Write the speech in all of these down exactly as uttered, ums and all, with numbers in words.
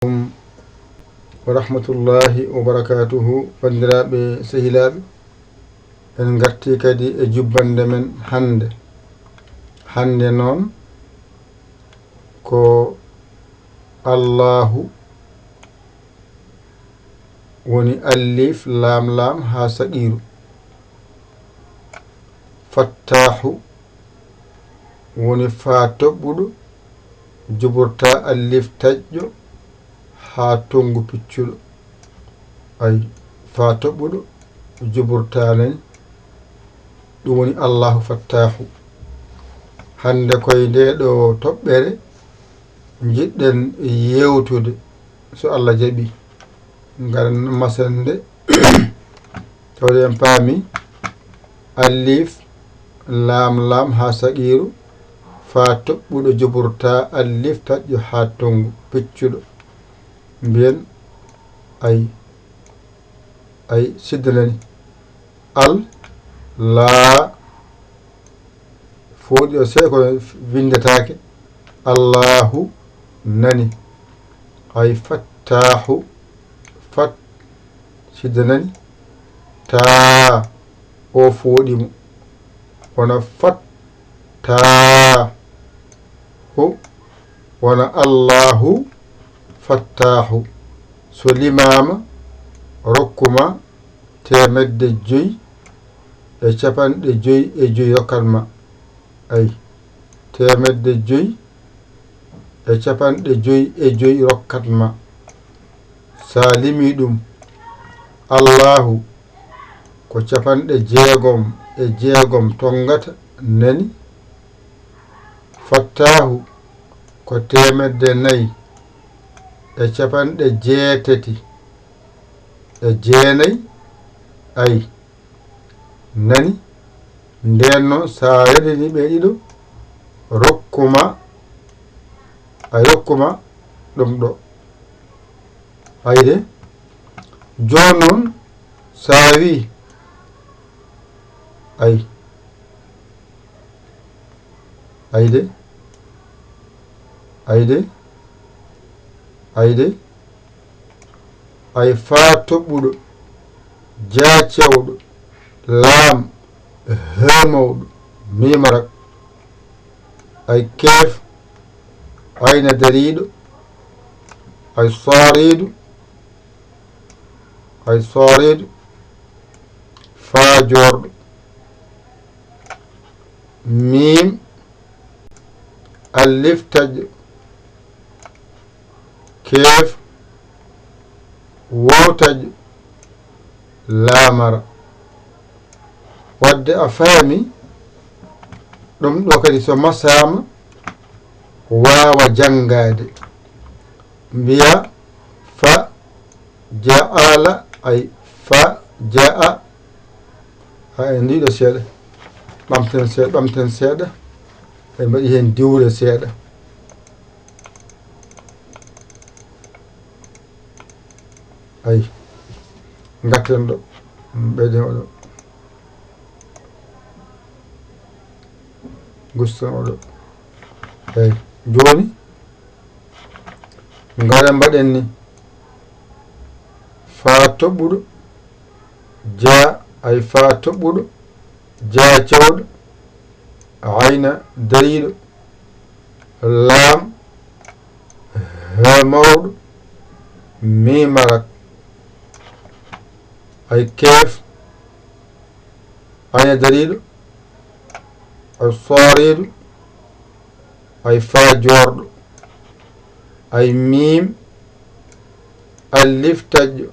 Wa rahmatullahi wa barakatuhu. Banndiraaɓe, sehilaaɓe, en ngartii kadi e jubbannde men hannde. Hannde noon ko Allaahu woni alliif, laam, laam haa saqiiru. Fattaahu woni faa toɓɓuɗo, juburtaa alliif taƴƴo haa tonngu piccuɗo. Ay, faa toɓɓuɗo, juburtaa nani, ɗum woni Allaahu Fattaahu. Hannde koye ndee ɗoo toɓɓere njiɗɗen yeewtude, so Allah jaɓii, ngam masande tawde en paami alliif, laam, laam haa saqiiru, faa toɓɓuɗo juburtaa alliif taƴƴo haa tonngu piccuɗo. Mbiyen ay, ay siddanani. Al, laa, fooɗi o sey ko winndetaake. Allaahu nani. Ay fattaahu, fat, siddanani. Taa, o fooɗi mo. Wona fattaahu, wona Allaahu Fattaahu. So limaama, rokku ma teemedde joy e capanɗe joy e joy, rokkat ma. Ay, teemedde joy e capanɗe joy e joy, rokkat ma. Sa limi ɗum, Allaahu ko capanɗe jeegom e jeegom tonngata, nani? Fattaahu ko teemedde nayi e capanɗe jeetati e jeenayi. Ay, nani? Ndeen noon, sa renndini ɓe ɗiɗo, rokku ma, ay, rokku ma ɗum ɗo. Ayde, jooni noon, sa wii, ay, ayde, ayde, ayde, ay faa toɓɓuɗo, jaa cewɗo, laam, hee mawɗo, miim rak. Ay keef, ayna dariiɗo, ay sooriiɗo, ay sooriiɗo, faa joorɗo. Miim, alif taƴƴo, keef, woo taƴƴo, laamara. Wadde a faami, ɗum ɗo kadi so masaama, waawa janngaade. Mbiya fa ja'ala, ay fa ja'a. Ha en ndiɗo seeɗa. Ɓamten seeɗa, ɓamten seeɗa. En mbaɗi heen diwre seeɗa. Ay, ngatten ɗo. Ɓeyden oɗo. Gusten oɗo. Ay, jooni, ngara mbaɗen ni. Faa toɓɓuɗo, jaa, ay faa toɓɓuɗo, jaa cewɗo, ayna dariiɗo, laam, hee mawɗo, miim rak, ay keef, ayna dariiɗo, ay sooriiɗo, ay faa joorɗo, ay miim, alif taƴƴo,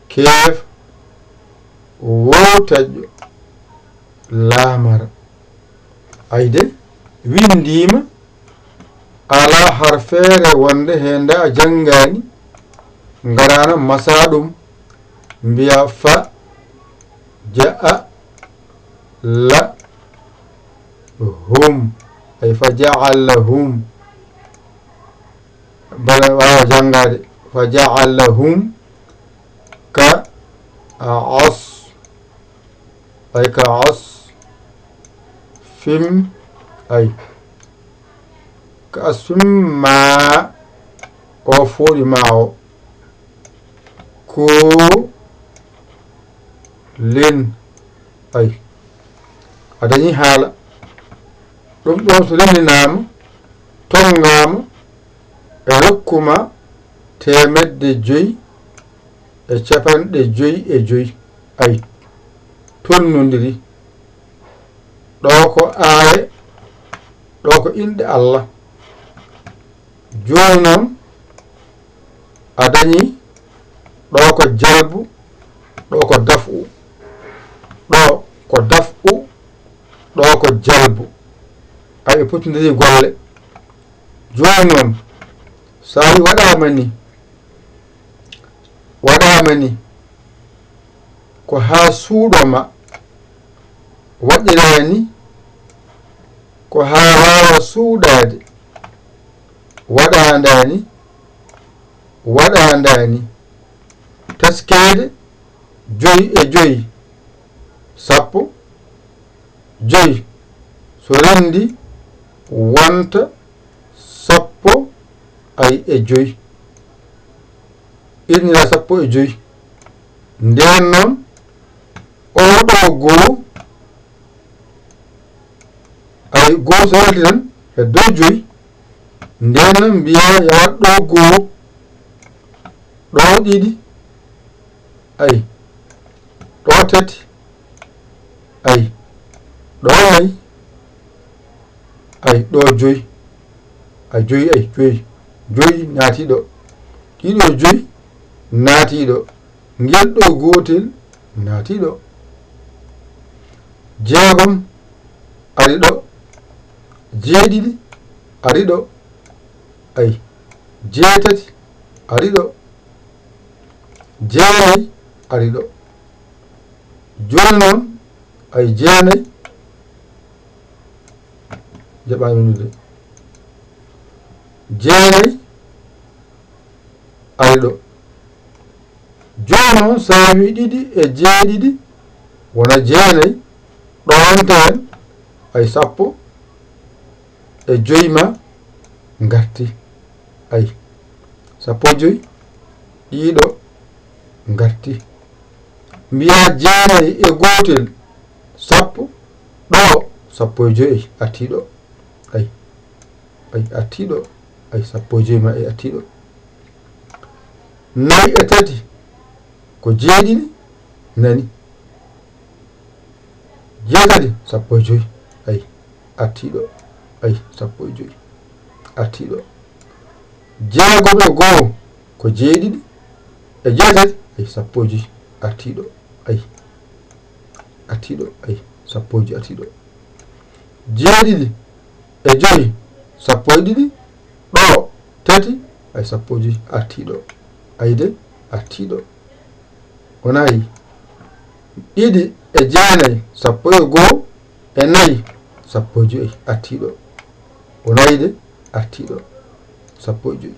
keef, woo taƴƴo, laamara. Ayde, winndiima, alaa harfeere wonde heen nde a janngaani, ngaraano masaa ɗum, mbiya fa, ja'a, la, hum, ay fa ja'alahum. Bala waawa janngaade, fa ja'alahum ka as, ay ka as, fim, ay ka as fim ma, O fooɗi ma o. Ko len. Ay. A dañi haala. Ɗum ɗon so lenninaama, tonngaama, e rokkuma teemedde joy e capanɗe joy e joy. Ay. Tonnondiri. Ɗo ko aaye, ɗo ko inɗe Allah. Jooni noon, a dañi ɗo ko jalbu, ɗo ko daf'u. Ɗo ko daf'u, ɗo ko jalbu. Ay, ɓe potondiri golle. Jooni noon, so a yi waɗaama ni, waɗaama ni, ko haa suuɗo ma, waɗiraani ko haa waawa suuɗaade, waɗaandaani, waɗaandaani, taskeede joy e joy, sappo, joy, so renndi wonta sappo ay e joy. Innira sappo e joy. Ndeen noon, oo ɗoo goo, ay goo so yalti tan e dow joy. Ndeen noon mbiyaa yo waɗ ɗoo goo, ɗoo ɗiɗi, ay, ɗoo tati, ay, ɗoo nay, ay, ɗoo joy, ay, joy, ay, joy, joy naatii ɗo, ɗiɗo joy naatii ɗo, ngel ɗoo gootel naatii ɗo, jeegom ari ɗo, jeeɗiɗi ari ɗo, ay, jeetati ari ɗo, jeenay ari ɗo. Jooni noon, ay, jeenay, jaɓaani winnude. Jeenay ari ɗo. Jooni noon, so a wii ɗiɗi e jeeɗiɗi wona jeenay, ɗoon tan, ay, sappo e joy ma ngarti. Ay, sappo e joy, ɗiɗo ngarti. Mbiyaa jeenay e gootel, sappo, ɗo, sappo e joy, artii ɗo. Ay, ay, artii ɗo. Ay, sappo e joy ma, ay, artii ɗo. Nay e tati ko jeeɗiɗi, nani. Jeetati, sappo e joy. Ay, artii ɗo. Ay, sappo e joy. Artii ɗo. Jeegom e goo ko jeeɗiɗi e jeetati, ay, sappo e joy. Artii ɗo. Ay, artii ɗo. Ay, sappo e joy, artii ɗo. Jeeɗiɗi e joy, sappo e ɗiɗi. Ɗo, tati, ay, sappo e joy, artii ɗo. Ay de, artii ɗo. O nayi. Ɗiɗi e jeenay, sappo e goo, e nayi, sappo e joy, artii ɗo. O nayi de, artii ɗo. Sappo e joy.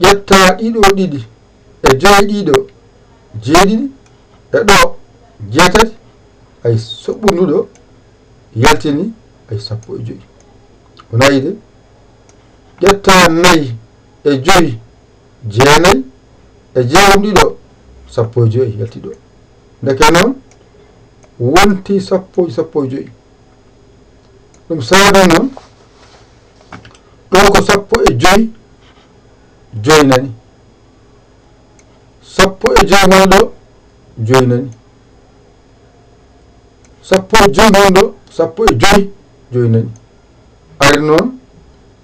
Ƴettaa ɗiɗo ɗiɗi e joy ɗiɗo jeeɗiɗi, e ɗo jeetati, ay, soɓɓunduɗo yaltini, ay, sappo e joy. O nayi de. Ƴettaa nayi e joy jeenay, e jeegom ɗiɗo, sappo e joy yalti ɗo. Ndeke noon, wonti sappo, sappo e joy. Ɗum saabi noon, ɗo ko sappo e joy, joy nani. Sappo e joy noon ɗo, joy nani. Sappo e joy noon ɗo, sappo e joy, joy nani. Ari noon,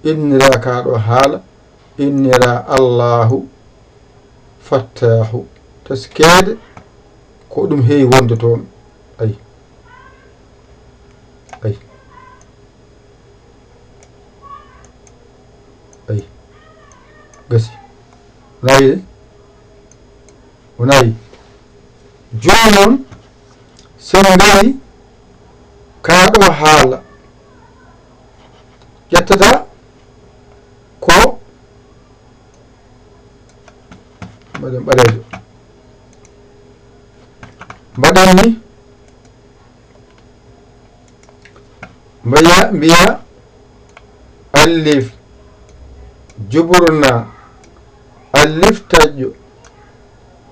innira kaa ɗo haala, innira Allaahu Fattaahu. Taskeede ko ɗum heewi wonde toon. Ay. Ay. Ay. Gasi. Nayi de. O nayi. Jooni noon, so en ngarii kaa ɗo haala, ƴettata ko, mbaɗen ɓaleejo. Mbaɗen ni, mbiya, mbiya alif, Jubur na. Alif taƴƴo.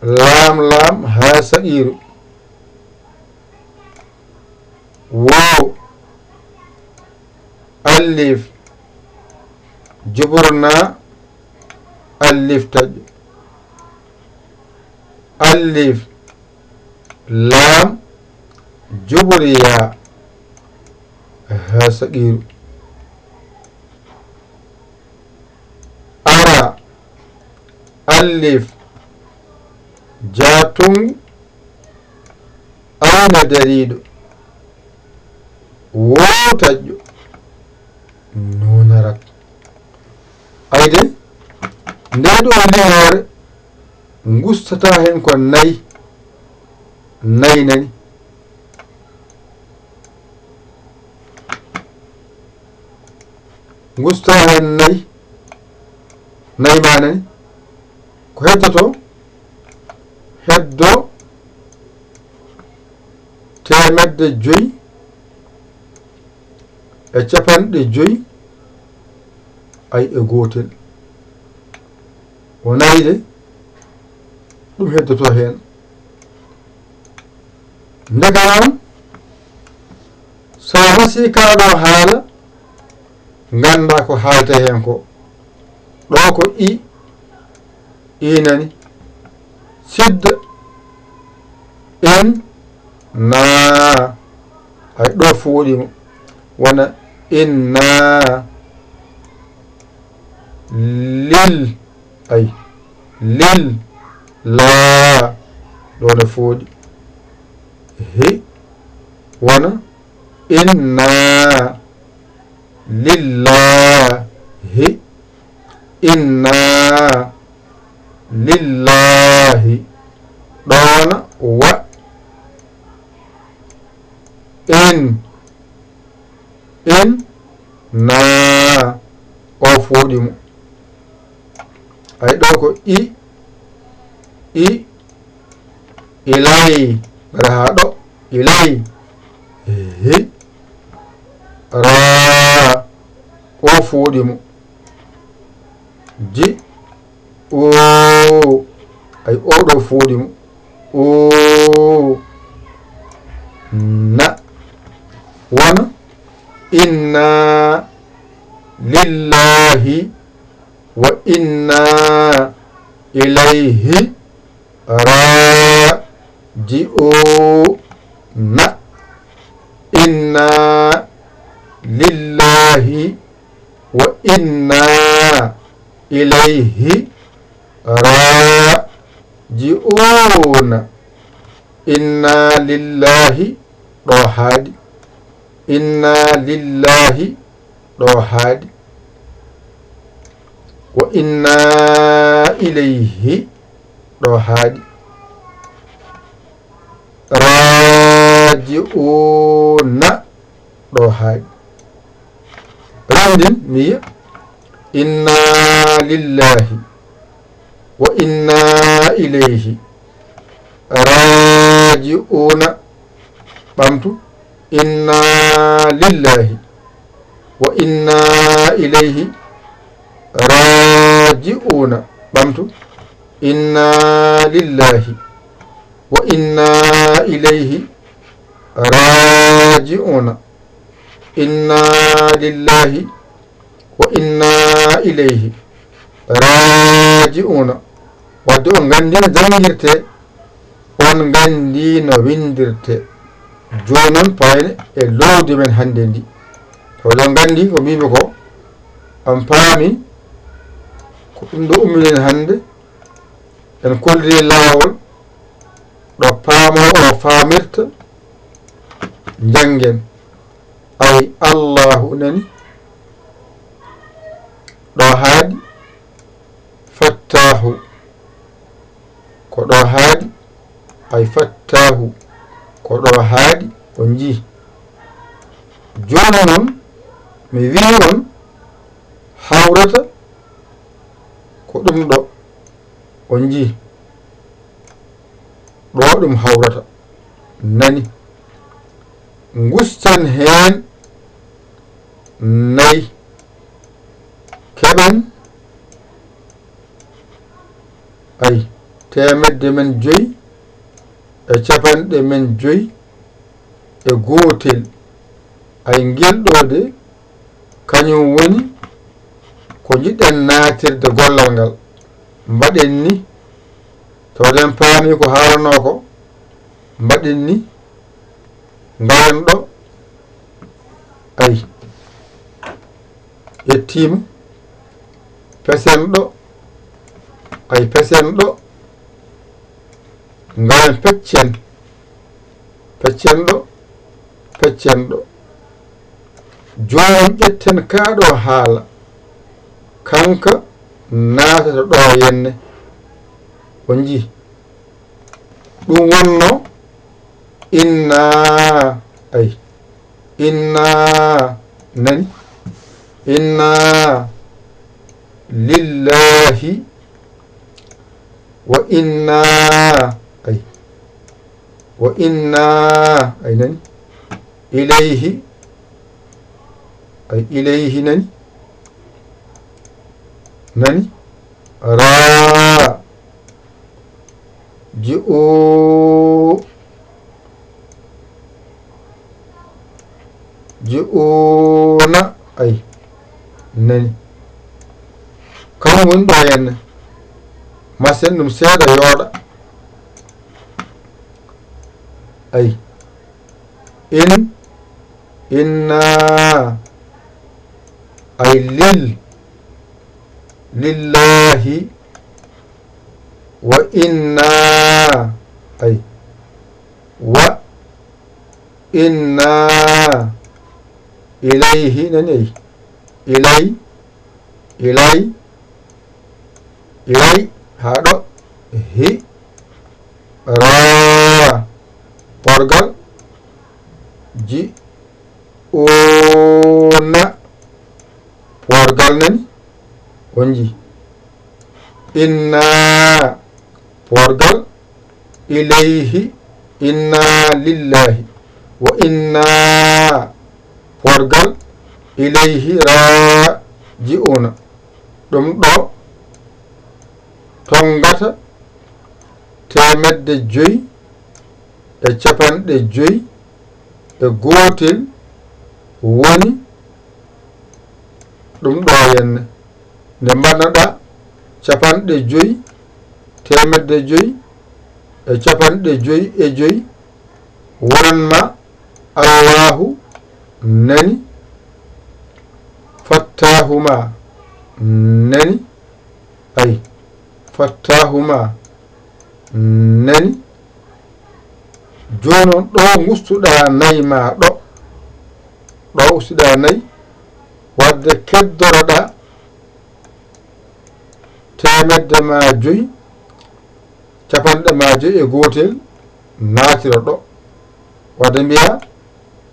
Laam laam haa saqiiru. Woo. Alif. Jubur na. Alif taƴƴo. Alif. Laam. Jubur yaa. Haa saqiiru. Ara. Alif. Jaatungu. Ayna dariiɗo. Woo taƴƴo. Nuunarat. Ayde, ndee ɗoo liŋoore ngustataa heen ko nayi. Nayi nani. Ngustataa heen nayi. Nayi maa nani. Ko heddotoo? Heddoo teemedde joyi e capanɗe joyi, ay, e gootel. O nayi de, ɗum heddotoo heen. Ndeke noon, so a hasii kaa ɗoo haala, nganndaa ko haalta heen ko. Ɗoo ko i, i nani. Sidda, in, naa. Ay, ɗoo fooɗi mo. Wona inna. Lil. Ay. Lil. Laa. Ɗoo ne fooɗi. Hi. Wona inna. Lillaahi. Inna. Lillaahi. Ɗoona wa. In. In. Naa. O fooɗi mo. Ay, ɗoo ko i. I. Ilay. Mbaɗa haa ɗo. Ilay. Hi. Raa. O fooɗi mo. Ji. Oo. Ay, o ɗoo fooɗi mo. Oo. Na. Wona. Inna. Lillaahi. Wa inna. Ilayhi. Raaji'uuna. Inna lillaahi wa inna ilayhi raaji'uuna. Inna lillaahi ɗo haaɗi. Inna lillaahi ɗo haaɗi. Wa inna ilayhi ɗo haaɗi. Raaji'uuna ɗo haaɗi. Rindin mi yiya. Inna lillaahi wa inna ilayhi raaji'uuna. Ɓamtu. Inna lillaahi wa inna ilayhi raaji'uuna. Ɓamtu. Inna lillaahi wa inna ilayhi raaji'uuna. Inna lillaahi wa inna ilayhi raaji'uuna. Wadde on nganndi no janngirtee, on nganndi no winndirtee. Jooni noon payne e loowdi men hannde ndi. Tawa on nganndi ko mbiimi ko, on paami ko ɗum ɗo umminen hannde, en kolliri laawol ɗo paamoowo o faamirta, njanngen. Ay Allaahu nani, ɗo haaɗi, Fattaahu, ko ɗo haaɗi, ay Fattaahu, ko ɗo haaɗi, on njii. Jooni noon, mi wii on, hawrata ko ɗum ɗo, on njii. Ɗo ɗum hawrata, nani. Ngusten heen nayi, keɓen Ay, teemedde men joy e capanɗe men joy e gootel. Ay, ngel ɗoo de, kañum woni ko njiɗɗen naatirde gollal ngal. Mbaɗen ni, so oɗon paami ko haalanoo ko, mbaɗen ni, ngaren ɗo, ay, ƴettiima, pesen ɗo, ay, pesen ɗo, ngaren peccen, peccen ɗo, peccen ɗo. Jooni ƴetten kaa ɗo haala, kanka naatata ɗo yenne. On njii? Ɗum wonno inna, ay, inna, nani? Inna lillahi wa inna, ay, wa inna, ay, nani? Ilayhi, ay, ilayhi, nani? Nani? Ra. Ji'u. Ji'una. Ay. Nani? Kam woni ɗo henne. Masen ɗum seeɗa yooɗa. Ay. In, inna, ay, lil, lillahi, wa inna, ay, wa inna ilayhi, nani, ay, ilay, ilay, ilay, haa ɗo, hi, ra, porgal, ji, una, porgal, nani, on njii? Inna, porgal, ilayhi, inna lillahi, wa inna, porgal, ilayhi raji'una. Ɗum ɗo tonngata teemedde joy e capanɗe joy e gootel woni ɗum ɗo henne. Nde mbaɗnoɗaa capanɗe joy, teemedde joy e capanɗe joy e joy, wonan ma Allahu nani, fattaahu ma nani, ay, fattaahu ma nani. Jooni noon, ɗo ngustuɗaa nayi ma ɗo, ɗo ustuɗaa nayi, wadde keddoroɗaa teemedde ma joy, capanɗe ma joy e gootel, naatira ɗo. Wadde mbiyaa,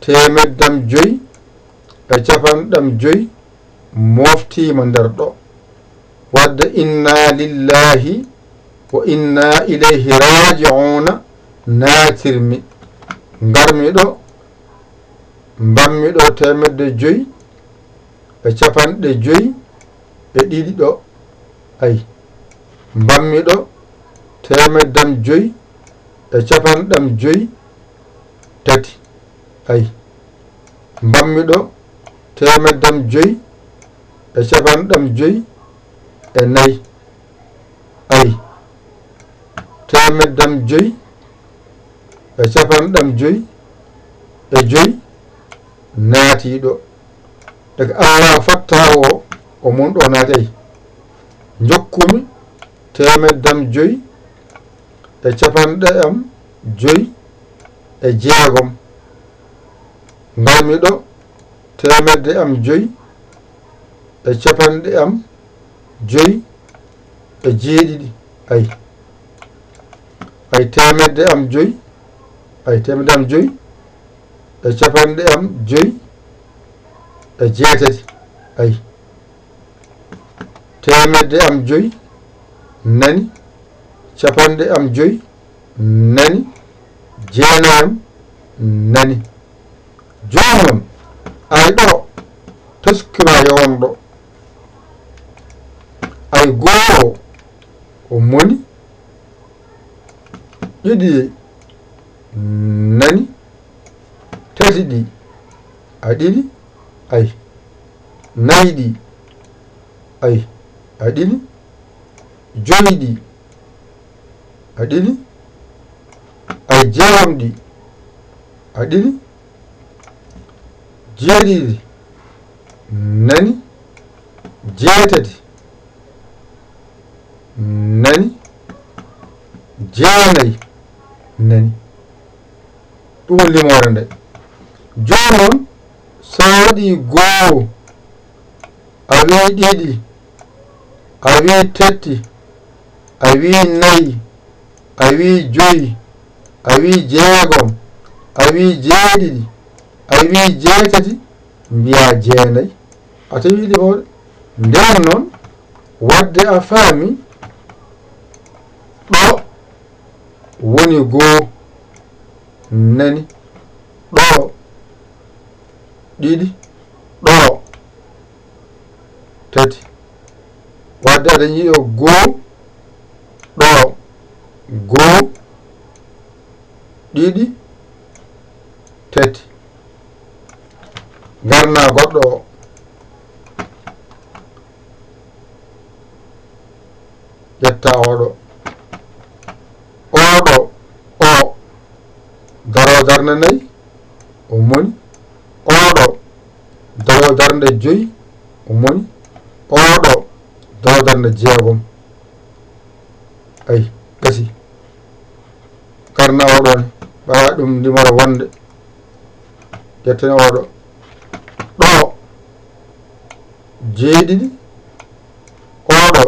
teemeddam joy e capanɗam joy moftiima nder ɗo. Wadde inna lillahi wa inna ilayhi raji'una naatirmi. Ngarmi ɗo, mbammi ɗo teemedde joy e capanɗe joy e ɗiɗi ɗo. Ay, mbammi ɗo teemeddam joy e capanɗam joy tati. Ay, mbammi ɗo teemeddam joy e capanɗam joy e nayi. Ay, teemeddam joy e capanɗam joy e joy naati ɗo. Daga Allah fattaahu o, o mun ɗo naati. Ay, njokkumi teemeddam joy e capanɗe am joy e jeegom. Ngarmi ɗo teemedde am joy e capanɗe am joy e jeeɗiɗi. Ay, ay, teemedde am joy, ay, teemedde am joy e capanɗe am joy e jeetati. Ay, teemedde am joy nani, capanɗe am joy nani, jeenayam nani. Jooni noon, ay, ɗo taskiraajo on ɗo, ay, goo o moni Ɗiɗi, nani? Tati ɗi, a ɗiɗi? Ay. Nayi ɗi, ay, a ɗiɗi? Joyi ɗi, a ɗiɗi? Ay, jeegom ɗi, a ɗiɗi? Jeeɗiɗi, nani? Jeetati, nani? Jeenayi, nani? Ɗum woni limoore nde. Jooni noon, so a waɗii goo, a wii ɗiɗi, a wii tati, a wii nayi, a wii joyi, a wii jeegom, a wii jeeɗiɗi, a wii jeetati, mbiyaa jeenayi. A tawi ɗi mawɗe. Ndeen noon, waɗde a faami ɗo woni goo, nani? Ɗo, ɗiɗi, ɗo, tati. Waɗde aɗa yiya goo, ɗo, goo, ɗiɗi, tati. Ngarna goɗɗo o. Ƴetta oɗo. Oɗo, o. Daro darnde nayi, o moni. Oɗo, daro darnde joyi, o moni. Oɗo, daro darnde jeegom. Ay, gasi. Ngarna oɗo ne, ɓawa ɗum ndimoro wonde. Ƴetten oɗo. Ɗo, jeeɗiɗi. Oɗo,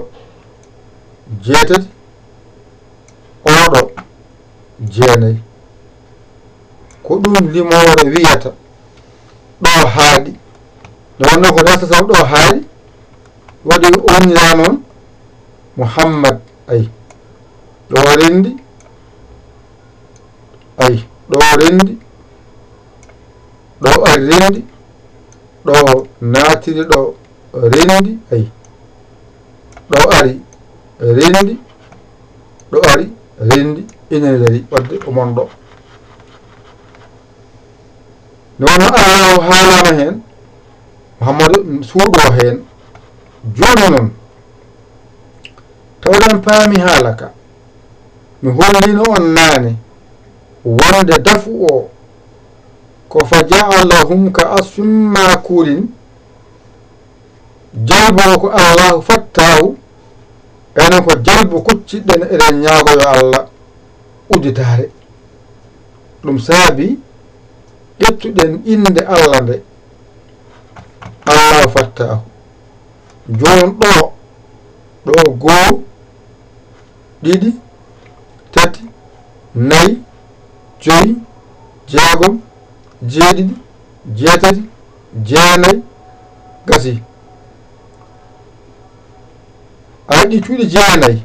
jeetati. Oɗo, jeenayi. Ko ɗum limoore wiyata. Ɗo haaɗi. Nde wonno ko resta taw ɗo haaɗi. Waɗi o wonira noon Muhammad. Ay. Ɗo renndi. Ay. Ɗo renndi. Ɗo ari renndi. Ɗo naatiri ɗo renndi. Ay. Ɗo ari renndi. Ɗo ari renndi. Ina dari waɗde o mon ɗo. Nde wonno Allahu haalama heen, Muhammadu suuɗo heen. Jooni noon, tawɗen paami haala ka. Mi hollino on naane wonde dafu o ko fa ja'alahum ka asfin maakulin. Jalbu o ko Allahu fattaahu, enen ko jalbu kucciɗen, eɗen ñaago yo Allah udditaare. Ɗum saabi ƴettuɗen innde Allah nde, Allahu fattaahu. Jooni ɗo, ɗo goo, ɗiɗi, tati, nayi, joyi, jeegom, jeeɗiɗi, jeetati, jeenayi, gasi. A waɗi cuuɗi jeenayi.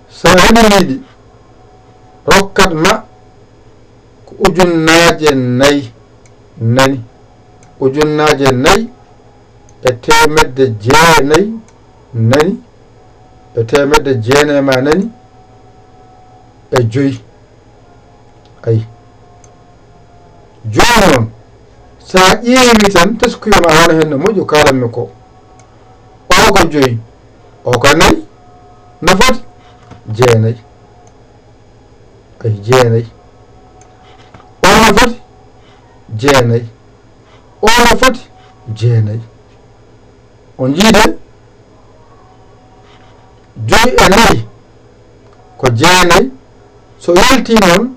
So a heɓii ɗi, rokkat ma ko ujunnaaje nayi, nani? Ujunnaaje nayi e teemedde jeenayi, nani? E teemedde jeenayi ma, nani? E joyi. Ay. Jooni noon, so a ƴeewi tan, teskuya ma a wona heen no moƴƴi ko kaalanmi ko. O ko joyi, o ko nayi, no foti? Jeenayi. Ay, jeenayi. O no foti? Jeenayi. O no foti? Jeenayi. On njiide, joyi e nayi ko jeenayi. So yalti noon,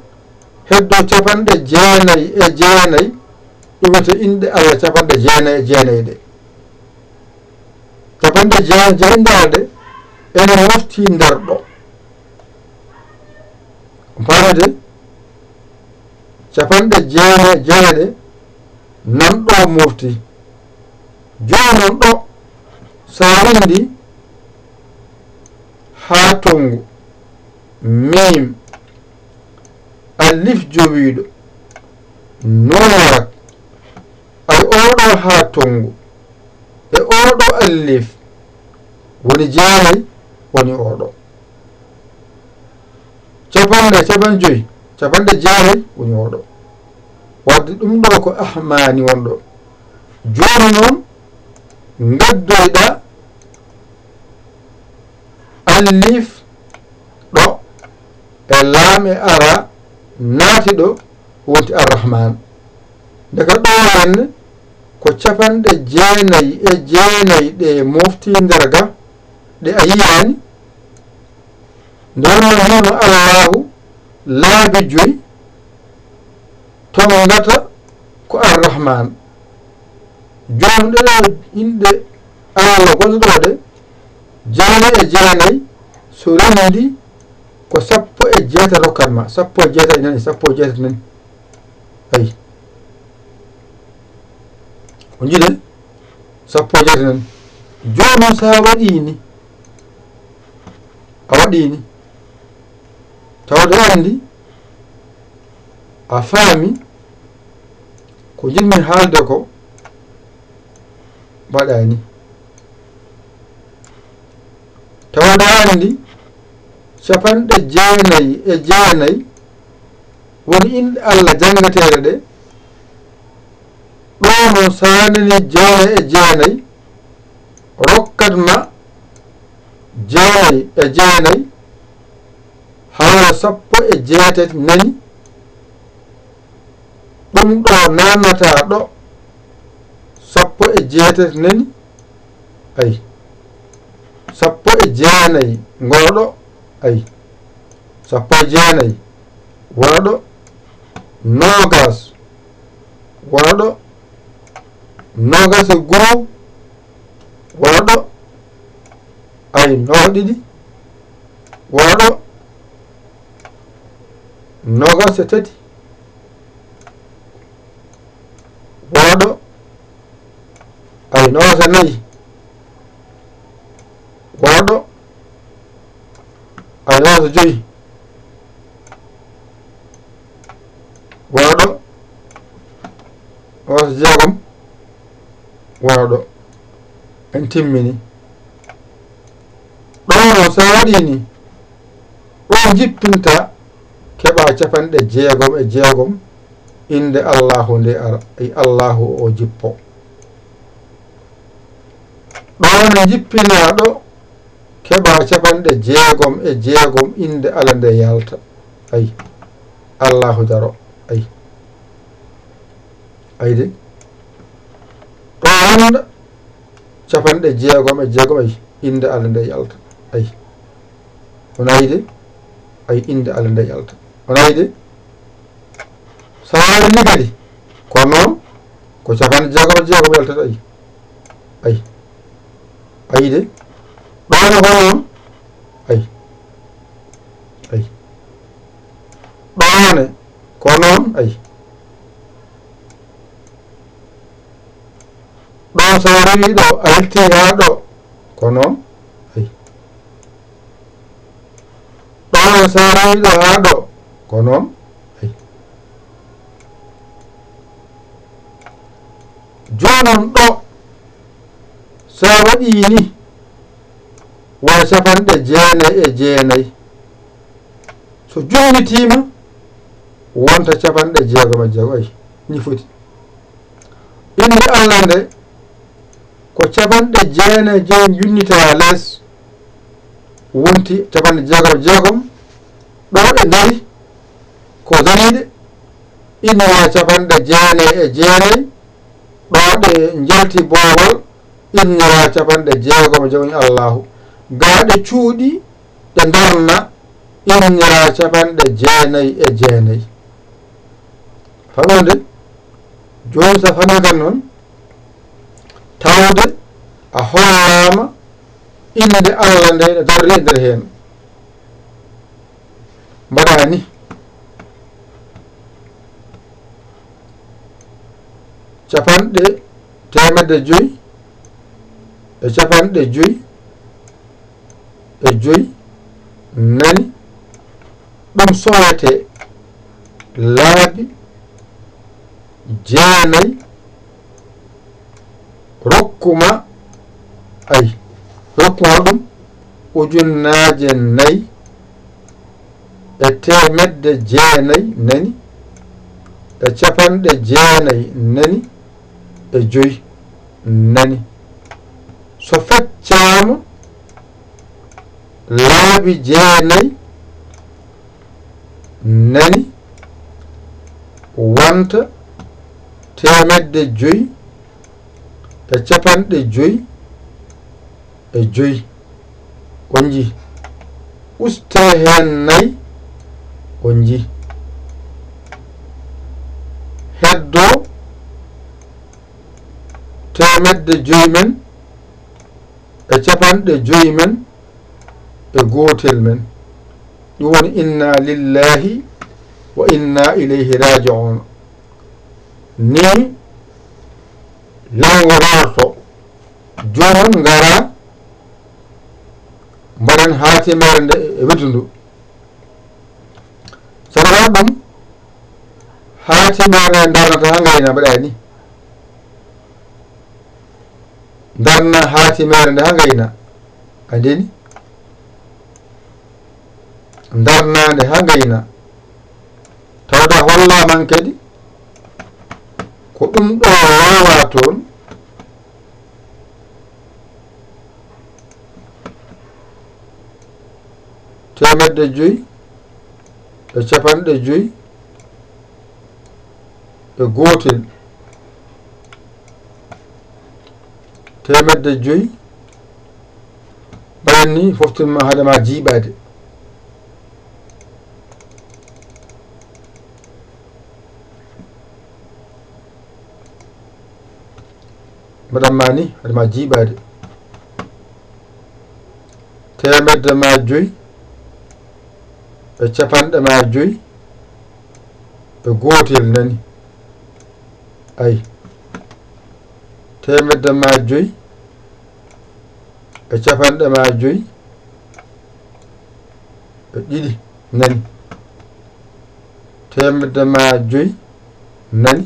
heddo capanɗe jeenayi e jeenayi, ɗum wiyete inɗe Allah capanɗe jeenayi e jeenayi ɗe. Capanɗe jeenayi e jeenayi ɗe, ene mofti nder ɗo. On paami de? Capanɗe jeenayi e jeenayi ɗe, nan ɗo mofti. Jooni noon ɗo, so a winndi haa tonngu, miim, alif jowiiɗo, nuun warat, ay oɗo haa tonngu, e oɗo alif, woni jeenayi, woni oɗo. Capanɗe, capanɗe joyi, capanɗe jeenayi woni oɗo. Wadde ɗum ɗo ko ahmani wonɗo. Jooni noon, ngaddoyɗa alif ɗo e laam e ara naati ɗo wonti Arrahman. Ndeka ɗo henne ko capanɗe jeenayi e jeenayi ɗe mofti nder ga ɗe a yiyaani. Nde wonno hino Allahu laabi joyi, tongata ko Arrahman. Jooni ɗeɗo inɗe Allah gonɗe ɗo ɗe, jeenayi e jeenayi, so renndi ko sappo e jeetati rokkat ma. Sappo e jeetati nani, sappo e jeetati nani. Ayi. Ko jiɗe? Sappo e jeetati nani. Jooni noon so a waɗii ni, a waɗii ni, tawde anndi, a faami, ko jiɗmi haalde ko, mbaɗaa ni. Tawde anndi, capanɗe jeenayi e jeenayi woni inɗe Allah janngeteeɗe ɗe. Ɗo noon so a nanii jeenayi e jeenayi, rokkat ma jeenayi e jeenayi, haala sappo e jeetati nani. Ɗum ɗo naanata ɗo, sappo e jeetati nani, ayi. Sappo e jeenayi ngoo ɗo, ayi. Sappo e jeenayi, wona ɗo, noogas, wona ɗo, noogas e goo, wona ɗo, ayi, noogas ɗiɗi, wona ɗo, noogas e tati, wona ɗo, ayi, noogas e nayi, wona ɗo, ayi, noogas e joyi, wona ɗo, noogas e jeegom, wona ɗo. En timmini. Ɗo noon, so a waɗii ni, ɗo jippinta, keɓa capanɗe jeegom e jeegom, innde Allahu nde ara, e Allahu o jippo. Ɗo no jippinaa ɗo, keɓa capanɗe jeegom e jeegom, innde Allah nde yalta. Ayi. Allahu daro. Ayi. Ayi de. Ɗo wonda capanɗe jeegom e jeegom, ayi, innde Allah nde yalta. Ayi. Wona ayi de? Ayi, innde Allah nde yalta. Wona ayi de? So a waɗi ni kadi, ko noon, ko capanɗe jeegom e jeegom yaltata, ayi. Ayi. Ayi de? Ɗo ne ko noon? Ayi. Ayi. Ɗo ne ko noon? Ayi. Ɗo so a rewi ɗo, a yalti haa ɗo, ko noon? Ayi. Ɗo so a rewi ɗo haa ɗo, ko noon? Ayi. Jooni noon ɗo, so a waɗii ni, wona capanɗe jeenayi e jeenayi. So junnitiima, wonta capanɗe jeegom e jeegom. Ayi, ni foti. Innde Allah nde, ko capanɗe jeenayi e jeenayi junnita les, wonti capanɗe jeegom e jeegom, ɗo ɗe ngari, ko dariiɗe, innira capanɗe jeenayi e jeenayi, ɗo ɗe njalti boowal, innira capanɗe jeegom e jeegom Allahu. Gaa ɗe cuuɗi, ɗe ndarna, innira capanɗe jeenayi e jeenayi. Faamɗon de? Jooni so a faamii kan noon, tawde a hollaama innde Allah nde no darri e nder heen. Mbaɗaa ni. Capanɗe teemedde joyi e capanɗe joyi e joyi nani, ɗum sowete laabi jeenayi, rokkuma, ayi, rokkuma ɗum ujunnaaje nayi, e teemedde jeenayi nani, e capanɗe jeenayi nani, e joyi nani. So feccaama laabi jeenayi nani, wonta teemedde joyi e capanɗe joyi e joyi. On njii? Ustee heen nayi, on njii? Heddoo teemedde joyi men e capanɗe joyi men e gootel men. Ɗum woni inna lillahi wa inna ilayhi raji'un. Ni lango rorto. Jooni ngara mbaɗen haa teemedere nde e wetundu. So mbaɗaa ɗum, haa teemedere nde darnata haa ngayna, mbaɗaa ni. Darna haa teemedere nde haa ngayna. A ndeni? Darnaande haa ngayna. Tawde a hollaama kadi ko ɗum ɗo waawaa toon. Teemedde joyi e capanɗe joyi e gootel. Teemedde joyi. Mbaɗen ni, foftinma haade ma jiiɓaade. Mbaɗan ma ni, haade ma jiiɓaade. Teemedde ma joyi e capanɗe ma joyi e gootel nani. Ay. Teemedde ma joyi e capanɗe ma joyi e ɗiɗi nani. Teemedde ma joyi nani.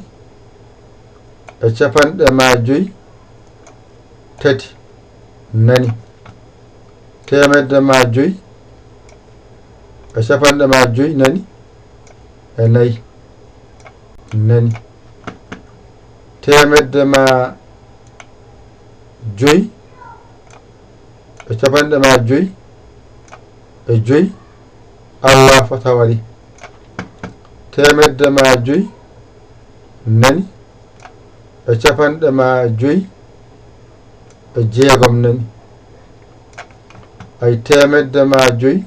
E capanɗe ma joyi tati nani. Teemedde ma joyi e capanɗe ma joyi nani. E nayi nani. Teemedde ma joyi e capanɗe ma joyi e joyi. Allah fota waɗi. Teemedde ma joyi nani. E capanɗe ma joyi e jeegom nani. Ay, teemedde ma joyi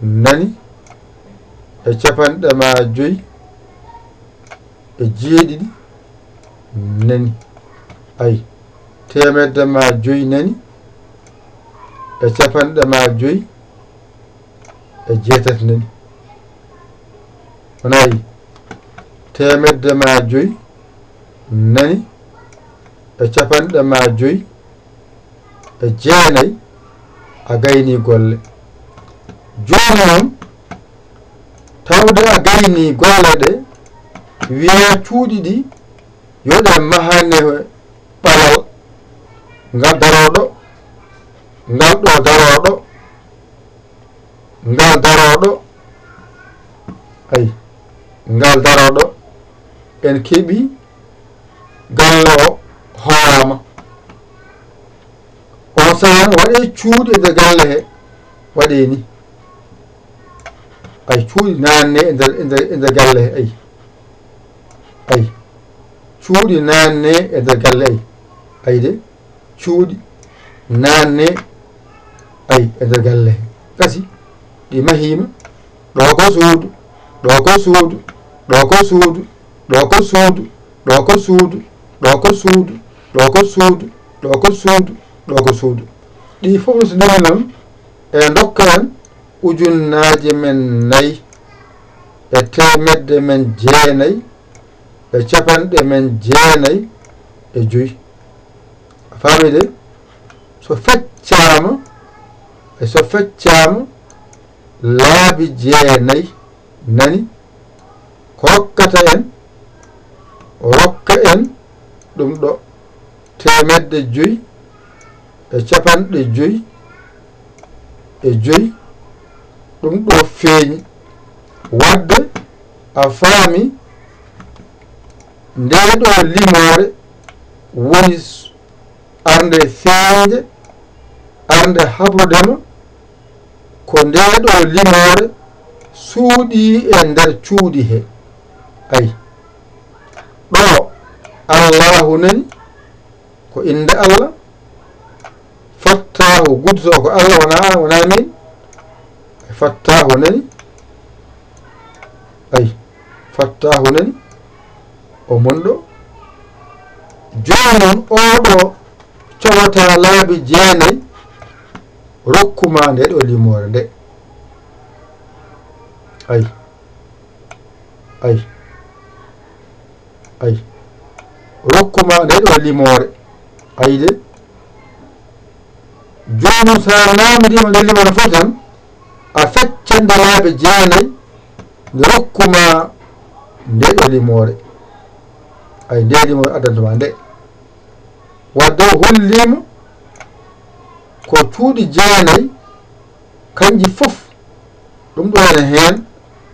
nani. E capanɗe ma joyi e jeeɗiɗi nani. Ay, teemedde ma joyi nani. E capanɗe ma joyi e jeetati nani. O nayi, teemedde ma joyi nani. E capanɗe ma joyi e jeenayi a gayni golle. Jooni noon, tawde a gayni golle ɗe, wiya cuuɗi ɗi yo ɗe mahane ɓalal ngal darooɗo, ngal ɗo darooɗo, ngal darooɗo, ay, ngal darooɗo, en keɓi galle o howaama. On sahaa waɗee cuuɗi e nder galle he, waɗee ni. Ay, cuuɗi naanne e nder, e nder, e nder galle he, ay. Ay, cuuɗi naanne e nder galle, ay. Ay de, cuuɗi naanne, ay, e nder galle he. Gasi, ɗi mahiima. Ɗo ko suudu, ɗo ko suudu, ɗo ko suudu, ɗo ko suudu, ɗo ko suudu, ɗo ko suudu, ɗo ko suudu, ɗo ko suudu, ɗo ko suudu. Ɗi fof so nani noon, e ndokka en ujunnaaje men nayi e teemedde men jeenayi e capanɗe men jeenayi e joyi. A faami de? So feccaama, e so feccaama laabi jeenayi nani, ko rokkata en, rokka en ɗum ɗo. Teemedde joyi e capanɗe joyi e joyi, ɗum ɗo feeñi. Wadde a faami, ndee ɗoo limoore woni s-, arnde feeñde, arnde habrude ma, ko ndee ɗoo limoore suuɗii e nder cuuɗi he. Ay. Ɗoo, Allaahu nani, ko innde Allah. Fattaahu, gudditoowo ko Allah, wonaa an, wonaa miin. Fattaahu nani. Ay, Fattaahu nani. O mon ɗo. Jooni noon, oo ɗoo cowataa laabi jeenay, rokku ma ndee ɗoo limoore nde. Ay. Ay. Ay. Rokku ma ndee ɗoo limoore. Ay de. Jooni noon, so a naamndiima ndee limoore fof tan, a feccan nde laabi jeenay, nde rokku ma ndee ɗoo limoore. Ay, ndee limoore addanta ma nde. Wadde o holliima ko cuuɗi jeenay, kanji fof, ɗum ɗo ene heen,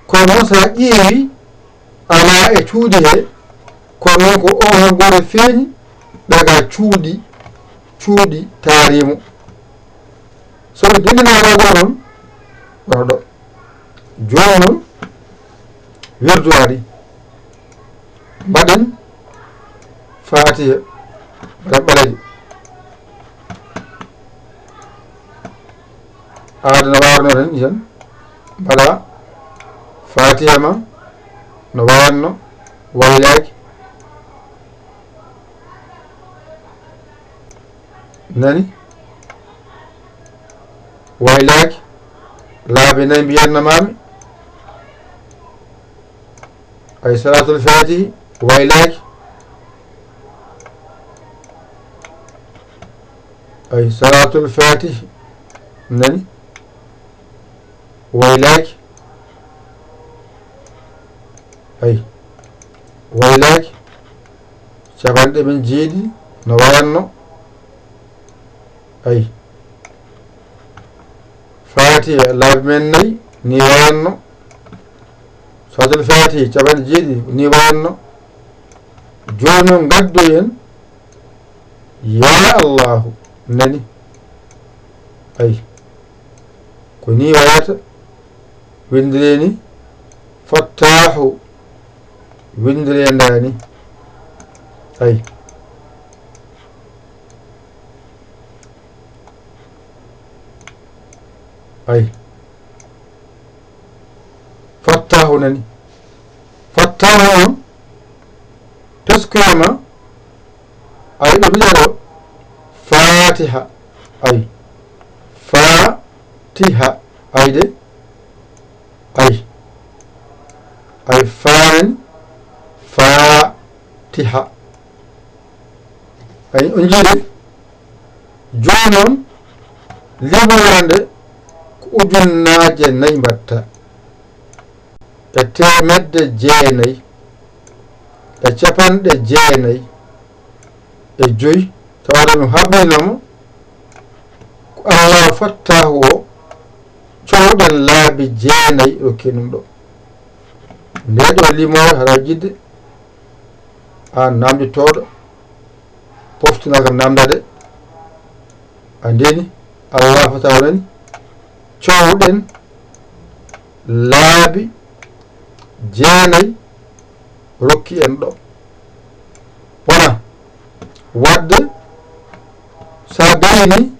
kono noon, so a ƴeewi, alaa e cuuɗi he, kono noon ko o han gooto feeñi, ɗaga cuuɗi, cuuɗi taariimo. So ɓe dendinaama ɗo noon, wona ɗo. Jooni noon, wirdu ari. Mbaɗen Faatiha, mbaɗen ɓaleejo. Aada no waawno tan, yen mbaɗa Faatiha ma, no wayanno waylaaki. Nani? Waylaaki. Laabi nayi mbiyanno maami. Ay, Salaatul Faatihi waylaaki. Ay, Salaatul Faatihi nani? Waylaaki. Ay, waylaaki. Capanɗe men jeeɗi no wayanno. Ay. Faatiha laabi men nayi ni wayanno. Salaatul Faatihi capanɗe jeeɗi ni wayanno. Jooni noon ngaddoyen, yaa Allaahu, nani? Ay. Ko ni wayata. Winndire ni. Fattaahu. Winndire ndaani. Ay. Ay. Fattaahu nani. Fattaahu noon, teskoyama, ay, ɗo mbiɗa ɗo, Faatiha, ay. Faatiha, ay de, ay. Ay, faa nani, Faatiha. Ay, on njii de? Jooni noon, limoore nde ko ujunnaaje nayi mbaɗta, e teemedde jeenayi, e capanɗe jeenayi e joyi, tawde mi haɓniino mo, ko Allaahu Fattaahu o, cowɗen laabi jeenayi rokki ɗum ɗo. Ndee ɗo limoore haɗa jiɗde, aan naamnditooɗo, poftinaa kam naamndaade, a ndeni, Allaahu Fattaahu nani, cowɗen laabi jeenayi rokki en ɗo. Wona, wadde, so a gayni,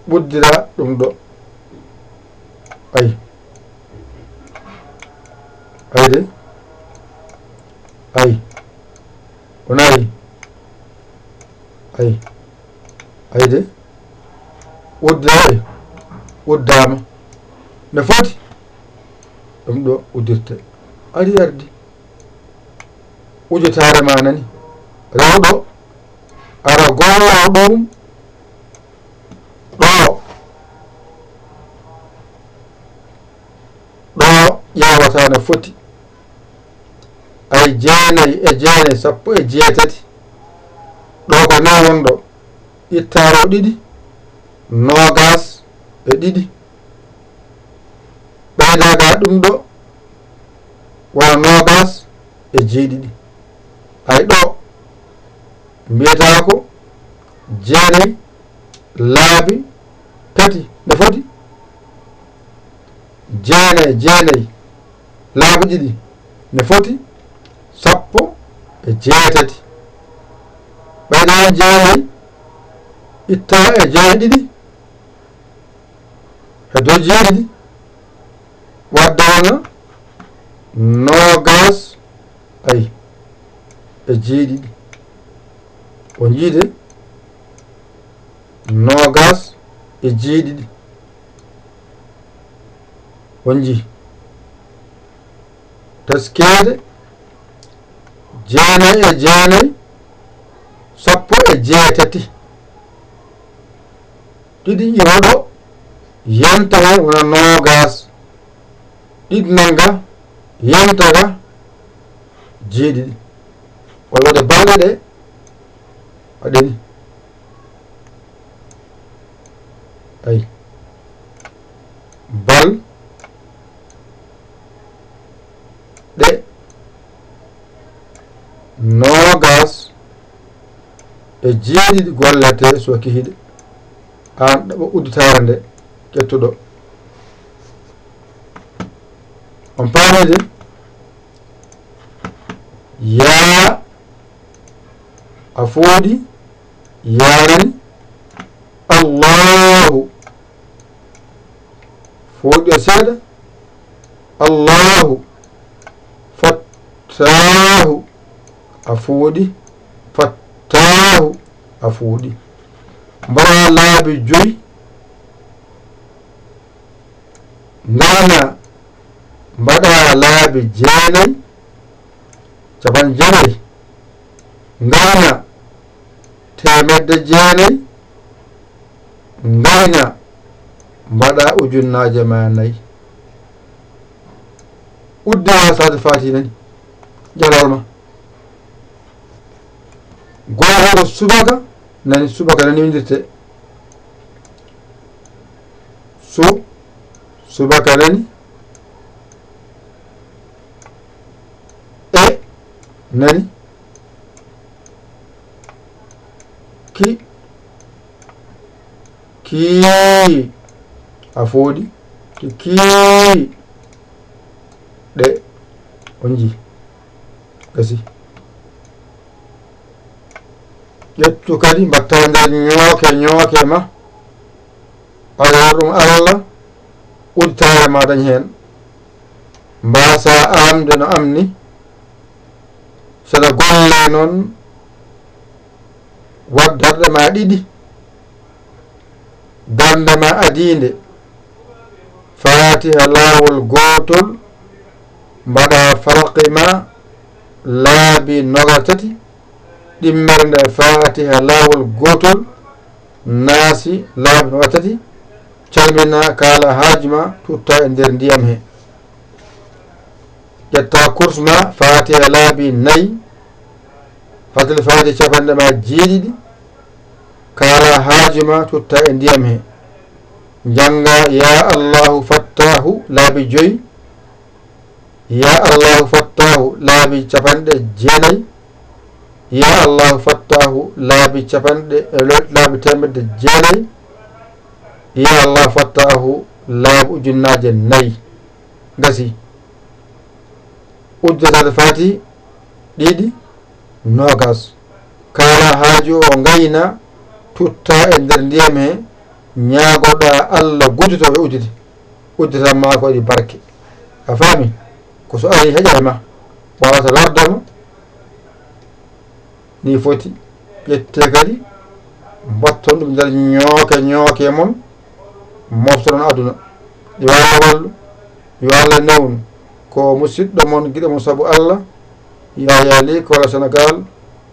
ɓuddira ɗum ɗo. Ay. Ay de. Ay. O nayi. Ay. Ay de. Uddira, ay. Uddaama. No foti? Ɗum ɗo uddirte. Ari ardi. Ujotaare ma nani. Rewɗo. Ara golloo ɗum. Ɗo. Ɗo ƴeewata no foti. Ay, jeenayi e jeenayi, sappo e jeetati. Ɗo ko ni wonɗo. Ittaaro ɗiɗi, noogaas e ɗiɗi. Ɓe Ɗum ɗo wona noogaas e jeeɗiɗi. Ay ɗo mbiyata ko jeenay laabi tati ne foti, jeenay, jeenay laabi ɗiɗi ne foti sappo e jeetati. Ɓeyda heen jeenay itta e jeenay ɗiɗi, e dow jeeɗiɗi, wadde wona noogaas, ay, e jeeɗiɗi. On njii de, noogaas e jeeɗiɗi. On njii. Taskeede jeenay e jeenay, sappo e jeetati. Ɗiɗi iwa ɗo, yanta heen wona noogaas. Ɗiɗi nannga, yanta ga jeeɗiɗi. Walla waɗe balɗe ɗe, waɗe ni. Ay. Bal ɗe noogaas e jeeɗiɗi gollete so kihiɗe. Aan ɗaɓɓa udditaare nde, ƴettuɗo. On paamii de? Yaa a fooɗi, yaa nani, Allaahu. Fooɗi o seeɗa. Allaahu. Fattaahu. A fooɗi. Fattaahu. A fooɗi. Mbaɗa laabi joyi. Ngayna. Mbaɗa laabi jeenay. Capanɗe jeenay. Ngayna. Teemedde jeenay. Ngayna, mbaɗa ujunnaaje ma nayi. Udde haa Saadu Faati nani. Jalaal ma. Gooto ko subaka nani, subaka nani windirte. Su, subaka nani. E, nani. Ki, kii, a fooɗi. Ki, kii, ɗe, on njii. Gasi. Ƴettu kadi mbatta nder ñooke, ñooke ma. Aɗa waɗa ɗum Allah, udditaare ma dañ heen. Mbaasa amde no am ni. Saɗa golle noon, waɗ darɗe ma ɗiɗi. Darnde ma adiinde. Faatiha laawol gootol, mbaɗa falaqi ma laabi nogas tati. Ɗimmere nde Faatiha laawol gootol, naasi laabi nogas tati. Calmina, kaala haaju ma, tutta e nder ndiyam he. Ƴetta kurs ma, Faatiha laabi nayi, Faatiha, Faatiha capanɗe ma jeeɗiɗi, kaala haaju ma, tutta e ndiyam he. Njannga, yaa Allaahu Fattaahu laabi joyi, yaa Allaahu Fattaahu laabi capanɗe jeenayi, yaa Allaahu Fattaahu laabi capanɗe, laabi teemedde jeenayi, yaa Allaahu Fattaahu laabi ujunnaaje nayi. Gasi. Udda Saadu Faati ɗiɗi, noogas. Kaala haaju o ngayna, tutta e nder ndiyam he, ñaagoɗa Allah gudditooɓe udditi. Uddita ma ko waɗi barke. A faami? Ko so ari heƴa e ma. Wawata lordama. Ni foti ƴette kadi, mbatton ɗum nder ñooke, ñooke mon, moftoɗon aduna. Yo Allah wallu, yo Allah newnu. Ko musiɗɗo mon, giɗo mon sabu Allah, Yaya Ly, Kolda Sénégal.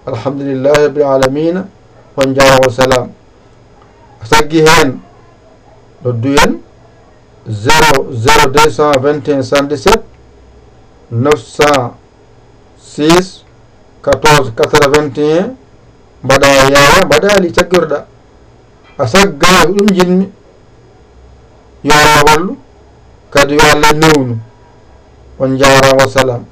Alhamdulillahi rabbil alamina. On njaaraama, wa salaam. A taggi heen, noddu en zéro zéro deux cent vingt et un soixante-dix-sept neuf cent six quatorze quatre-vingt-un, mbaɗa Yaya, mbaɗa Ly, caggirɗa. A saggaaki, ko ɗum njiɗmi. Yo Allah wallu, kadi yo Allah newnu. On njaaraama, wa salaam.